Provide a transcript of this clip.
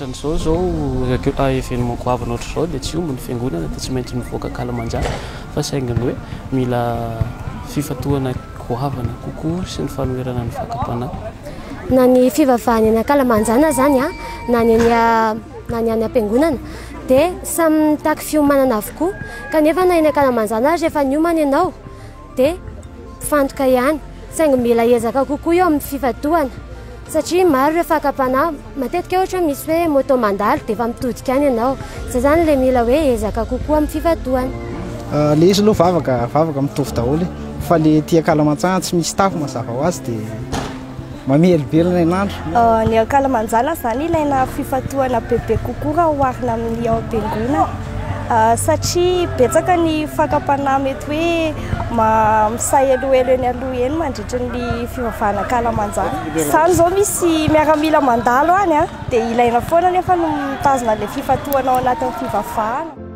Ohatran'izao izao événement goavana ohatr'izao dia tsy omby ny fiangonana dia tsy maintsy mivoaka ankalamanjana fa saingy ny hoe mila fifantohana goavana kokoa sy ny fanoherana ny fakam-panahy. Na ny fivavahana eny ankalamanjana izany na ny eny na ny any am-piangonana dia samy mitaky fiomanana avokoa kanefa na eny ankalamanjana ary rehefa niomana ianao dia mifantoka ihany saingy mila ezaka kokoa eo amin'ny fifantohana satria maro ireo fakam-panahy matetika ohatra misy hoe moto mandalo dia efa mitodika any ianao izay izany ilay mila hoe ezaka kokoa amin'ny fifantohana. Le izy aloha vavaka vavaka mitovy daholo fa le aty ankalamanjana tsy misy tafo mazava ho azy dia mamelibelina herinandro. Ny ankalamanjana izany ilaina fifantohana bebe kokoa raha oharina amin'ny ao am-piangonana satria betsaka ny fakam-panahy mety hoe misahelohelo eny aloha eny mandritra ny fivavahana ankalamanjana. Izany izao misy miaramila mandalo any dia ilaina foana nefa no mitazona ilay fifantohana ao anatin'ny fivavahana.